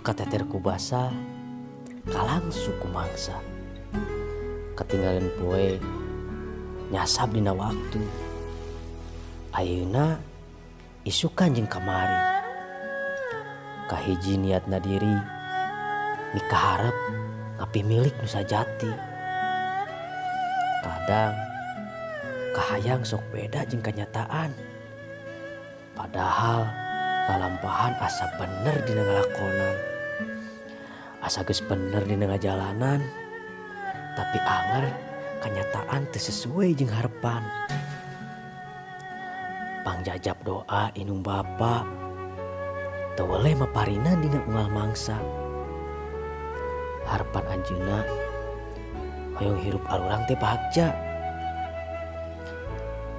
Kateter ku basa, kalangsu ku mangsa. Katinggalan poe nyasab dina waktu. Ayeuna isukan jeung kamari. Kahiji niatna diri mikaharep ngapimilik nu sajati. Kadang kahayang sok beda jeung kanyataan. Padahal lalampahan asa bener dina ngalakonan. Asa geus bener dina ngajalanan. Tapi anger kanyataan teu sesuai jeung harepan. Pangjajab doa indung bapa. Teu weleh maparinan dina unggal mangsa. Harepan anjeunna hoyong hirup arurang teh bagja.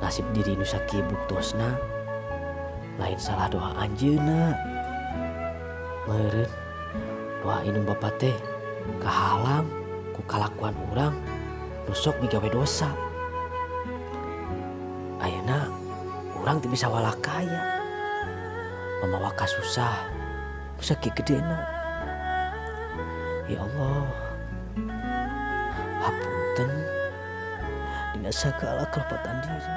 Nasib diri nu sakieu buktosna lain salah doa anjeunna. Meureun doa indung bapa teh kahalang ku kalakuan urang nu sok migawe dosa. Ayeuna urang teu bisa walakaya. Mamawa kasusah nu sakieu gedena. Ya Allah, hapunten dina sagala kalepatan diri.